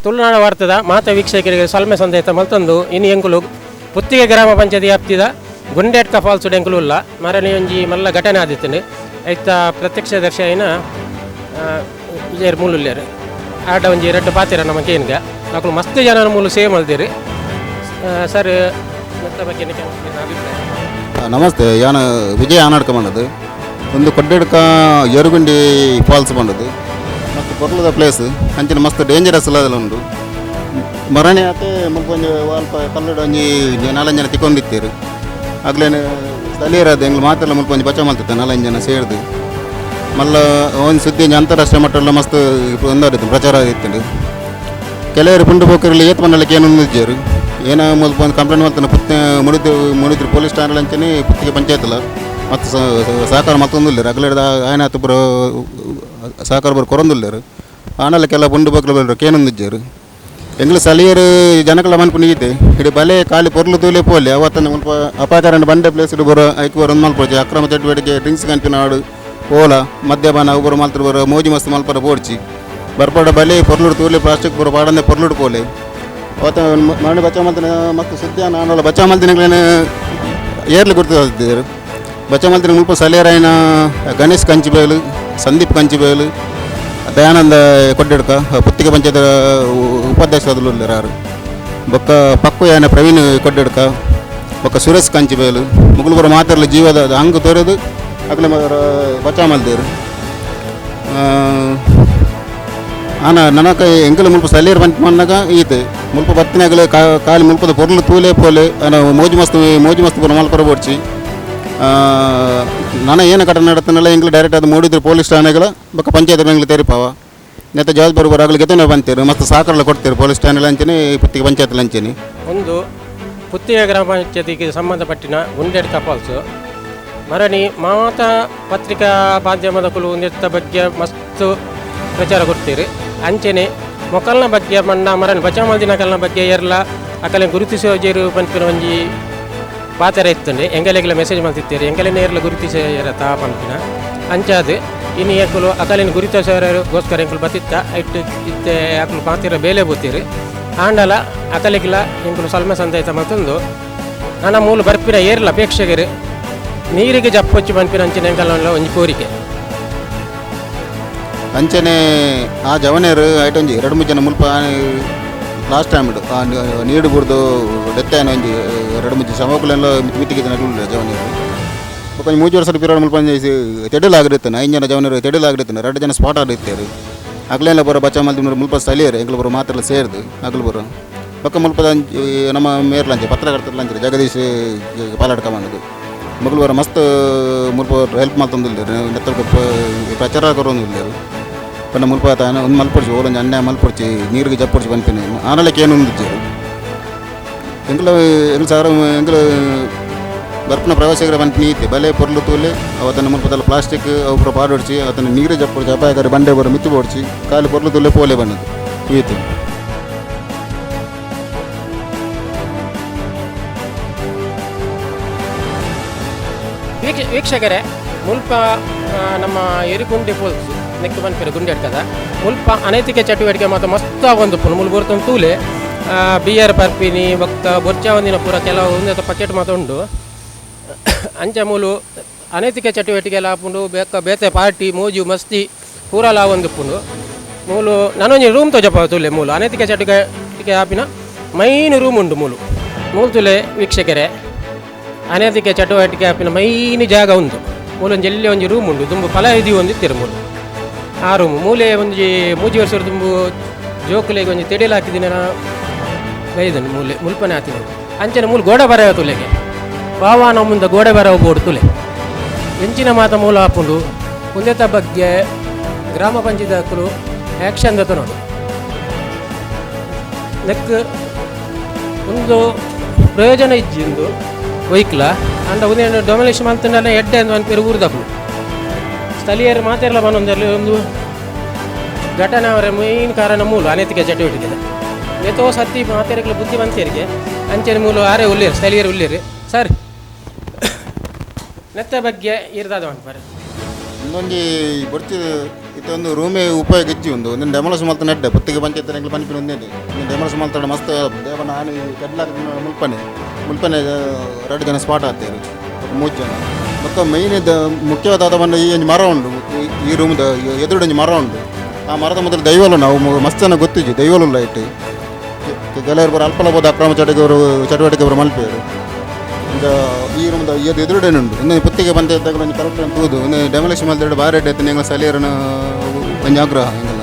ತುಳುನಾಡ ವಾರ್ತದ ಮಾತ ವೀಕ್ಷಕರಿಗೆ ಸಲ್ಮೆ ಸಂದೇಶ ಮಲ್ತೊಂದು ಇನಿ ಎಂಕುಲು ಪುತ್ತಿಗೆ ಗ್ರಾಮ ಪಂಚಾಯತಿ ವ್ಯಾಪ್ತಿದ ಗುಂಡೇಟ್ಕ ಫಾಲ್ಸ್ ಎಂಕುಲು ಉಲ್ಲ. ಮರಣಿ ಒಂಜಿ ಮಲ್ಲ ಘಟನೆ ಆದಿತ್ತುಂಡು. ಐತ ಪ್ರತ್ಯಕ್ಷದರ್ಶಿ ಆಯಿನ ವಿಜಯರ್ ಮೂಲುಲ್ಲೇರು ಆಟ ಒಂಜಿ ರಡ್ಡ್ ಪಾತೆರ ನಮ್ಮ ಕೇನ್ಗ ಅಕುಲು ಮಸ್ತ್ ಜನ ಮೂಲು ಸೇವ್ ಮಲ್ದೇರು. ಸರ್, ನೆತ್ತ ಬಗ್ಗೆ ನಿಕ್ಲೆನ ಅಭಿಪ್ರಾಯ? ನಮಸ್ತೆ, ಯಾನ್ ವಿಜಯ್ ಆನಾಡ್ಕ ಬಂದದ್ದು. ಒಂದು ಕೊಡ್ಡೆಡ್ಕ ಯರುಗುಂಡಿ ಫಾಲ್ಸ್ ಬಂದದ್ದು ಮತ್ತು ಪೊರ್ಲುದ ಪ್ಲೇಸ್. ಅಂಚಿನ ಮಸ್ತ್ ಡೇಂಜರಸ್ ಎಲ್ಲ ಉಂಡು. ಮರಣೆ ಆತೆ ಮುಲ್ಪ ಒಂಜಿ ಅಲ್ಪ ಕಲ್ಲುಡು ಒಂಜಿ ನಾಲಂಜು ಜನ ತಿಕ್ಕೊಂದಿತ್ತೆರ್. ಅಗ್ಲೇನ ಸ್ಥಳೀಯರಾದ ಎಂಗ್ಲು ಮಾತೆಲ್ಲ ಮುಲ್ಪ ಒಂಜಿ ಬಚಾವ್ ಮಲ್ತಿತ್ತು ನಾಲಂಜು ಜನ ಸೇರ್ದು. ಮಲ್ಲ ಒಂಜಿ ಸುದ್ದಿ ಒಂಜಿ ಅಂತಾರಾಷ್ಟ್ರೀಯ ಮಟ್ಟಲ್ಲ ಮಸ್ತ್ ಒಂದಾದಿತ್ತು, ಪ್ರಚಾರ ಇತ್ತು. ಕೆಲವರು ಪುಂಡು ಪೋಕರಲ್ಲಿ ಏತ್ ಮನ್ನಲಕ್ಕೆ ಏನು ಇಜ್ಜೆರ್. ಏನ ಮುಲ್ಪ ಒಂದು ಕಂಪ್ಲೇಂಟ್ ಮಲ್ತಾನೆ ಪುತ್ತೆ ಮುಡಿದ್ರು ಮುಡಿದ್ರು ಪೊಲೀಸ್ ಠಾಣೆ ಅಂಚನೆ ಪುತ್ತಿಗೆ ಪಂಚಾಯತ್ಲ ಮತ್ತು ಸಹಕಾರ ಮತ್ತೊಂದುಲ್ಲೆರ್. ಅಗಲೆಡ್ದ ಆಯನಾತ್ ಪೂರ ಸಹಕಾರ ಪೂರ ಕೊರೊಂದುಲ್ಲೆರ್. ಆಂಡಲ ಕೆಲ ಪುಂಡು ಪೋಕಲು ಬಲ್ರು ಕೇನೊಂದಿಜ್ಜೆರ್. ಎಂಗ್ಲು ಸ್ಥಳೀಯರು ಜನಕಲ ಮನ್ಪುನ ಈತೆ, ಇಡೀ ಬಲೆ ಖಾಲಿ ಪೊರ್ಲು ತೂಲೆ ಪೋಲೆ ಅವತ್ತನ ಮುಲ್ಪ ಅಪಾಯಕಾರನ ಬಂಡೆ ಪ್ಲೇಸ್ ಬರೋ ಐಕ್ ಬರೋ ಒಂದು ಮಲ್ಪೊಡ್ಚಿ. ಅಕ್ರಮ ಚಟುವಟಿಕೆ, ಡ್ರಿಂಕ್ಸ್ ಕಂಪಿನ ಆಡು ಓಲ ಮದ್ಯಪಾನ ಅವು ಪೂರ ಮಲ್ತರು ಬರೋ ಮೋಜಿ ಮಸ್ತ್ ಮಲ್ಪರ ಪೋಡ್ಚಿ. ಬರ್ಪಡ ಬಲೆ ಪೊರ್ಲುಡು ತೂಲೆ, ಪ್ಲಾಸ್ಟಿಕ್ ಪೂರ ಪಾಡಂದೆ ಪೊರ್ಲುಡು ಪೋಲೆ. ಅವತ್ತ ಮರಣ ಬಚಾವ್ ಮಲ್ತಿನ ಮಸ್ತ್ ಸುದ್ದಿ ಆಂಡಲ ಬಚಾವ್ ಮಲ್ತಿನಕ್ಲೆನ ಏರ್ಲು ಗುರ್ತಿದ್ದೇರು. ಬಚಾವ್ ಮಲ್ತಿನ ಮುಲ್ಪ ಸ್ಥಳೀಯರಾಯಿನ ಗಣೇಶ್ ಕಂಚಿಬೇಲು, ಸಂದೀಪ್ ಕಂಚಿಬೇಲು, ದಯಾನಂದ ಕೊಡ್ಡೆಡ್ಕ, ಪುತ್ತಿಗೆ ಪಂಚಾಯತ್ ಉಪಾಧ್ಯಕ್ಷ ಉಲ್ಲೆರ್. ಬೊಕ್ಕ ಪಕ್ಕು ಯಾನ ಪ್ರವೀಣ್ ಕೊಡ್ಡೆಡ್ಕ, ಬೊಕ್ಕ ಸುರೇಶ್ ಕಂಚಿಬೇಲು ಮುಗುಲು ಪೂರ ಮಾತೆರ್ಲ ಜೀವದ ಹಂಗು ತೋರೆದು ಅಕ್ಲೆ ಬಚಾವ್ ಮಲ್ದೇರು. ಆನ ನನಕ ಎಂಕಲು ಮುಲ್ಪ ಸ್ಥಳೀಯರು ಪಂಚ್ ಮನ್ನಾಗ ಈತೆ ಮುಲ್ಪ ಬತ್ತಿನಗಲೆ ಖಾಲಿ ಮುಲ್ಪದ ಪೊರ್ಲು ತೂಲೆ ಪೋಲೆ. ಆನ ಮೋಜು ಮಸ್ತ್ ಮೋಜು ಮಸ್ತ್ ಪೂರ ಮಲ್ಪರ ಬೋಡ್ಚಿ. ನನ ಏನ ಘಟನೆ ನಡತನಲ್ಲ ಎಂಕ್ಲು ಡೈರೆಕ್ಟ್ ಅದು ಮೂಡಿದ್ರೆ ಪೊಲೀಸ್ ಠಾಣೆಗಳ ಬೊಕ್ಕ ಪಂಚಾಯತ್ ಎಂಗ್ಲು ತೆರಿಪಾವ. ನೆತ್ತ ಜವಾಬ್ದಾರಿ ಬರೋ ಅಗಲು ಗೆತೊನೆ ಬಂತೇರು, ಮಸ್ತ್ ಸಹಕಾರ ಕೊಡ್ತೇರು ಪೊಲೀಸ್ ಠಾಣೆ ಅಂಚನೆ ಪುತ್ತಿಗೆ ಪಂಚಾಯತ್ ಅಂಚನೆ. ಒಂದು ಪುತ್ತಿಗೆ ಗ್ರಾಮ ಪಂಚಾಯತಿಗೆ ಸಂಬಂಧಪಟ್ಟಿನ ಗುಂಡೇಡ್ಕ ಫಾಲ್ಸ್ ಮರಣಿ ಮಾತ ಪತ್ರಿಕಾ ಮಾಧ್ಯಮದಕುಲು ನೆತ್ತ ಬಗ್ಗೆ ಮಸ್ತ್ ಪ್ರಚಾರ ಕೊಡ್ತೀರಿ. ಅಂಚನೆ ಮೊಕಲ್ನ ಬಗ್ಗೆ ಮಣ್ಣ ಮರಣಿ ಬಚಾವ್ ಮಲ್ದಿನ ಅಕಲ್ನ ಬಗ್ಗೆ ಏರ್ಲ ಅಕಲೆ ಗುರುತಿಸೋಜೇರು ಪನ್ಪಿನ ಒಂಜಿ ಪಾತೆರ ಇತ್ತುಂಡೆ. ಎಂಗಲೆಗ್ಲ ಮೆಸೇಜ್ ಮಲ್ತಿತ್ತೀರಿ, ಎಂಗಲೆನ ಏರ್ಲ ಗುರುತಿಸೇರ ತಾ ಪನ್ಪಿನ. ಅಂಚಾದ್ ಇನಿ ಎಂಕುಲು ಅಕಲಿನ ಗುರುತಿಸೋಗೋಸ್ಕರ ಎಂಕುಲು ಬತ್ತಿತ್ತ ಇಟ್ಟು ಇತ್ತೆ ಅಕುಲು ಪಾತೆರ ಬೇಲೆ ಬೋತೀರಿ. ಆಂಡಲ ಅಕಲಿಗಿಲ ಎಂಕುಲು ಸಲ್ಮೆ ಸಂದಾಯ್ತ ಮತ್ತೊಂದು ನನ್ನ ಮೂಲು ಬರ್ಪಿನ ಏರ್ಲ ಅಪೇಕ್ಷೆಗರು ನೀರಿಗೆ ಜಪ್ಪೊಚ್ಚು ಪನ್ಪಿನ ಅಂಚಿನ ಎಂಕಲ್ನ ಒಂಜಿ ಕೋರಿಕೆ. ಅಂಚನೆ ಆ ಜವನೇರು ಐಟೊಂಜಿ ಎರಡು ಮೂರು ಜನ ಮುಲ್ಪ ಲಾಸ್ಟ್ ಟೈಮ್ ಆ ನೀರು ಬುಡ್ದು ಡೆತ್ ಆಯ್ನ ಒಂಜಿ ಎರಡು ಮೂಜಿ ಶವಕುಲೆಲ್ಲ ಮಿತಿ ಮಿತಿಗೆ ಜನ ಜವನೇರು. ಬೊಕ್ಕ ಒಂಜಿ ಮೂಜಿ ವರ್ಷದ ಪಿರಿಯಡ್ ಮುಲ್ಪ ಒಂಜಿ ತೆಡಿಲ್ ಆಗಿರ್ತಾನೆ. ಐದು ಜನ ಜವನರು ತೆಡಿಲ್ ಆಗಿರ್ತಾನೆ, ಎರಡು ಜನ ಸ್ಪಾಟ್ ಆಗಿರ್ತಾರೆ. ಅಗ್ಲೆಲ್ಲ ಬರೋ ಬಚಾವ್ ಮಲ್ತಿ ಮುಲ್ಪ ಸ್ಥಳೀಯರು ಎಂಕಲು ಬರೋ ಮಾತೆಲ್ಲ ಸೇರ್ದು ಅಗಲು ಬರೋ. ಬೊಕ್ಕ ಮುಲ್ಪದ ಅಂಚಿ ನಮ್ಮ ಮೇರ್ಲಂಚೆ ಪತ್ರಕರ್ತರ್ಲಂಚೆ ಜಗದೀಶ್ ಪಾಲಾಡ್ಕ ಬಂದದ್ದು ಮೊಗಲು ಬರೋ ಮಸ್ತ್ ಮುಲ್ಪ ಹೆಲ್ಪ್ ಮಲ್ತೊಂದುಲ್ಲೆರ್, ನೆತ್ತ ಪ್ರಚಾರ ಕೊರೊಂದುಲ್ಲೆರ್. ಪಂಡ ಮುಲ್ಪ ತಾನ ಒಂದು ಮಲ್ಪೊಡ್ಚಿ, ಓಲೊಂಜಿ ಅನ್ಯಾಯ ಮಲ್ಪೊಡ್ಚಿ, ನೀರಿಗೆ ಜಪ್ಪೊಡ್ಚಿ ಪನ್ಪಿನ ಆನಲಕ್ಕೆ ಏನು ಉಂದಿಜ್ಜೆರ್. ಎಂಕುಲು ಎಂಕುಲು ಸಾರ ಎಂಕುಲು ಬರ್ಪುನ ಪ್ರವಾಸಿಗರ ಪನ್ಪಿನ ಈತೆ, ಬಲೆ ಪೊರ್ಲು ತೂಲೆ. ಅವತ್ತನ ಮುಲ್ಪದಲ್ಲ ಪ್ಲಾಸ್ಟಿಕ್ ಅವು ಪೂರ ಪಾಡೊಡ್ಚಿ, ಅವತ್ತನ ನೀರು ಜಪ್ಪೊಡ್ಚಿ, ಅಪಾಯಕಾರಿ ಬಂಡೆ ಬರೋ ಮಿತ್ತು ಬೋಡ್ಚಿ, ಖಾಲಿ ಪೊರ್ಲು ತೂಲೆ ಪೋಲೆ ಬಣ್ಣದು ಈತೆ. ವೀಕ್ಷಕರೇ, ಮುಲ್ಪ ನಮ್ಮ ಎರಿಗುಂಡಿ ಫಾಲ್ಸ್ ನೆಕ್ಕು ಪನ್ಪೆರ್ ಗುಂಡೆಡ್ಕದ ಮುಲ್ಪ ಅನೈತಿಕ ಚಟುವಟಿಕೆ ಮಾತ ಮಸ್ತ್ ಆವೊಂದುಪ್ಪುಂಡು. ಮುಲ್ಪ ಬೊರ್ತೊಂದು ತೂಲೆ, ಬಿಯರ್ ಪರ್ಪಿನಿ ಬೊಕ್ಕ ಬೊರ್ಚಾವಂದಿನ ಪೂರ ಕೆಲವು ಉಂದೆತ ಪಕೆಟ್ ಮಾತ ಉಂಡು. ಅಂಚ ಮೂಲು ಅನೈತಿಕ ಚಟುವಟಿಕೆ ಎಲ್ಲ ಆಪುಂಡು. ಬೇಕ ಬೇತೆ ಪಾರ್ಟಿ ಮೋಜು ಮಸ್ತಿ ಪೂರಲ ಆವೊಂದುಪ್ಪುಂಡು. ಮೂಲು ನನೊಂಜಿ ರೂಮ್ ತೋಜಪ್ಪ ತೂಲೆ. ಮೂಲು ಅನೈತಿಕ ಚಟುವಟಿಕೆ ಆಪಿನ ಮೈನ್ ರೂಮ್ ಉಂಡು ಮೂಲು. ಮೂಲು ತೂಲೆ ವೀಕ್ಷಕರೇ, ಅನೈತಿಕ ಚಟುವಟಿಕೆ ಆಪಿನ ಮೈನ್ ಜಾಗ ಉಂದು. ಮೂಲೊಂಜಿ ಎಲ್ಲಿ ಒಂಜಿ ರೂಮ್ ಉಂಡು, ದುಂಬು ಫಲ ಇದು ಒಂದು ಇತ್ತಿರು ಮೂಲು. ಆ ರೂಮ್ ಮೂಲೆ ಒಂಜಿ ಮೂಜಿ ವರ್ಷದ ದುಂಬು ಜೋಕುಲೆಗ್ ಒಂಜಿ ತೆಡಿಲ್ ಹಾಕಿದಿನ ಬೈದನು ಮೂಲೆ ಮುಲ್ಪನೆ ಆತಿನ. ಅಂಚನೆ ಮೂಲು ಗೋಡೆ ಬರೆಯ ತುಲೆಗೆ ವಾವಾನ ಮುಂದೆ ಗೋಡೆ ಬರವ ಬೋರ್ಡ್ ತುಲೆ. ಎಂಚಿನ ಮಾತ ಮೂಲ ಆಪುಂಡು. ಉಂದೆತ ಬಗ್ಗೆ ಗ್ರಾಮ ಪಂಚಾಯತ್ ಆ್ಯಕ್ಷನ್ ದತ್ತ ನೋಡು. ನೆಕ್ ಒಂದು ಪ್ರಯೋಜನ ಇಜ್ಜಿ ಇಂದು ಒಯ್ಕ್ಲ. ಅಂಡ ಉಂದೆನ್ ಡೊಮಿನೇಷನ್ ಮಲ್ತಂಡಲ ಎಡ್ಡೆ ಅಂದ್ ಪನ್ಪೆರ್ ಊರ್ದಕುಲು. ಸ್ಥಳೀಯರು ಮಾತೆರ್ಲ ಪನೊಂದೆರ್ಲು ಒಂದು ಘಟನೆ ಅವರ ಮೇನ್ ಕಾರಣ ಮೂಲ ಅನೈತಿಕ ಚಟುವಟಿಕೆ ಏತೋ ಸತ್ತಿ ಮಾತೆರ್ಗ್ಲ ಬುದ್ಧಿವಂತರಿಗೆ. ಅಂಚನೆ ಮೂಲು ಆರೆ ಉಲ್ಲೇರು, ಸ್ಥಳೀಯರು ಉಲ್ಲೇರು. ಸರ್, ನೆತ್ತ ಬಗ್ಗೆ ಇರ್ದಾದ ಮನ್ಪರೆ? ಇನ್ನೊಂಜಿ ಬೊರ್ಚಿ ಇತ್ತೆ ಒಂದು ರೂಮೇ ಉಪಯೋಗ ಇಜ್ಜಿ ಉಂದು. ಉಂದೆನ್ ಡೆಮಾಲಿಷ್ ಮಲ್ತುಂಡ ಎಡ್ಡೆ. ಪುತ್ತಿಗೆ ಪಂಚಾಯತ್ ಎಂಕ್ಲು ಪನ್ಪಿನ ಉಂದೇನೆ. ಉಂದು ಡೆಮಾಲಿಷ್ ಮಲ್ತುಂಡ ಮಸ್ತ್. ದೇವನ ಆನಿ ಕೆಡ್ಲಾಕ ಮುಲ್ಪನೆ ಮುಲ್ಪನೆ ರಡ್ಡ್ ಜನ ಸ್ಪಾಟ್ ಆತೆರ್, ಮೂಜಿ ಜನ. ಬೊಕ್ಕ ಮೈನ್ ಮುಖ್ಯವಾದ ಪಂಡ ಈ ಒಂಜಿ ಮರ ಉಂಡು. ಈ ರೂಮ್ದ ಎದುರುಡು ಒಂಜಿ ಮರ ಉಂಡು. ಆ ಮರದ ಮೊದಲು ದೈವಲು, ನಾವು ಮಸ್ತ್ ಜನ ಗೊತ್ತಿಜ್ಜಿ, ದೈವಲು ಉಲ್ಲ ಇಟ್ಟು. ಕೆಲವರು ಪೂರ ಅಲ್ಪಲ ಪೋದು ಅಕ್ರಮ ಚಟುವಟಿಕೆ ಚಟುವಟಿಕೆ ಪೂರ ಮಲ್ಪೆರ್. ಇಂಚ ಈ ರೂಮ್ದ ಎದುರುಡೇನೆ ಉಂಡು. ಉಂದು ಪುತ್ತಿಗೆ ಪಂಚಾಯತ್ ಒಂಜಿ ಕಲೆಕ್ಟರ್ ತೂದು ಒಂದು ಡೆಮಾಲಿಷ್ ಮಲ್ತಿಡ ಬಾರಿ ಎಡ್ಡೆ ಇತ್ತು. ಎಂಕ್ಲ ಸ್ಥಳೀಯರನ ಒಂಜಿ ಆಗ್ರಹ ಎಂಕಲ್ನ.